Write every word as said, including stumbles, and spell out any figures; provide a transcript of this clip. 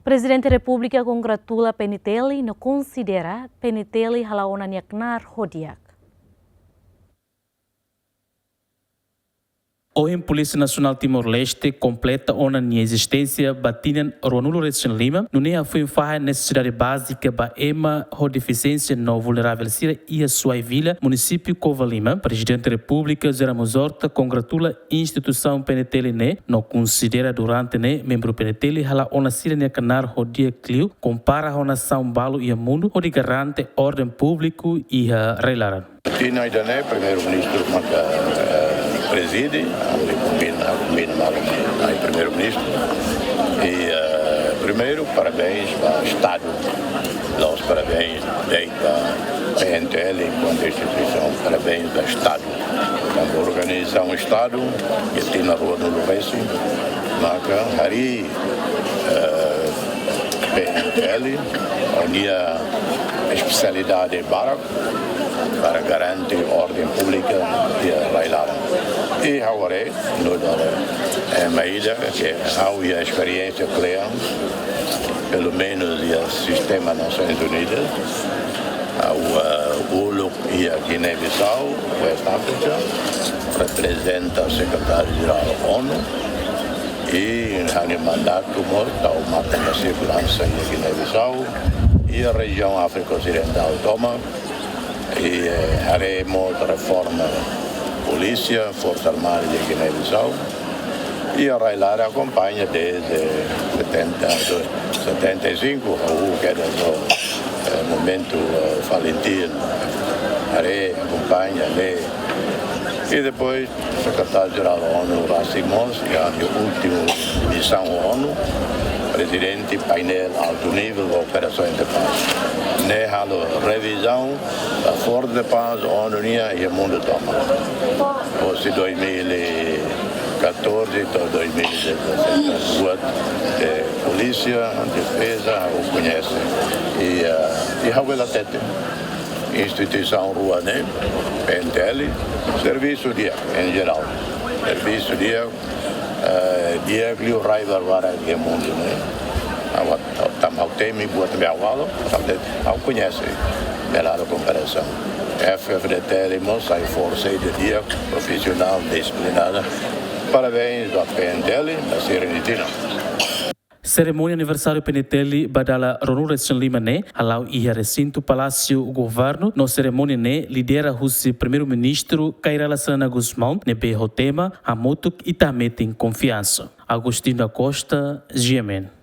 Prezidente Repúblika kongratula P N T L no konsidera P N T L hala'o ona nia knaar ho di'ak. Ohin Polísia Nasionál Timor-Leste kompleta ona nia ezisténsia ba tinan ruanulu-resin-lima, nune'e hafoin fahe nesesidade bázika ba ema ho defisiénsia no vulneravel sira iha Suai Vila, munisípiu Covalima. Prezidente Repúblika José Ramos Horta kongratula instituisaun P N T L ne'e no konsidera durante ne'e membru P N T L hala'o ona sira-nia knaar ho di'ak liu, kompara ho nasaun balu iha mundu, hodi garante orden públiku iha rai-laran. Tinan ida-ne'e, Primeiru-Ministru maka, eh, prezide, ami konbina, konbina malu, ami Primeiru-Ministru. I, eh, primeiru, parabéns ba Estadu. La'ós parabéns de'it ba P N T L enkuantu instituisaun, parabéns ba Estadu. Tanba organizasaun Estadu, iha tinan ruanulu-resin, maka harii, eh, P N T L, ho nia espesialidade barak, para garante orden públika iha rai-laran. I ha'u haree, nu'udar, eh, ema ida ke ha'u iha esperiénsia kle'an, pelumenus iha sistema Nasoins Unidas, ha'u, eh, uluk iha Giné-Bisau, West Africa, reprezenta Sekretáriu-Jerál ONU, i ha'u-nia mandatu mós tau matan da seguransa iha Giné-Bisau, iha rejiaun Áfrika Osidentál tomak, i, eh, haree mós reforma polísia, Forsa Armada iha Giné-Bisau, iha rai-laran akompaña desde setenta, setenta e cinco, ha'u kedas ho, eh, momentu, eh, Falintil, haree, akompaña, lee. I depois, Sekretáriu-Jerál ONU rasik mós, iha nia últimu misaun ONU, prezidente Painel Altu Nivel ba Operasoens de Pás. Ne'e halo revizaun ba Forsa de Pás ONU nian iha mundu tomak. Hosi dois mil e catorze to'o dois mil e dezasseis, buat, eh, polísia, defeza, ha'u koñese. I, eh, i ha'u bele hatete, instituisaun rua ne'e, P N T L, servisu di'ak, em geral. Servisu di'ak, eh, di'ak liu rai barbarak iha mundu ne'e. Ha'u, ha'u, tanba ha'u temi buat ne'ebé ha'u halo, tanba ha'u koñese, bele halo komparasaun. F F D T L mós sai forsa ida di'ak, profisionál, disiplinada. Parabéns ba P N T L, ba sira-nia tinan. Serimónia aniversáriu P N T L ba dala ruanulu-resin-lima ne'e hala'o iha resintu Palásiu Governu, no serimónia ne'e lidera husi Primeiru-Ministru Kay Rala Xanana Gusmão, ne'ebé ho tema Hamutuk Ita Hametin Konfiansa. Agostinho da Costa, G M N.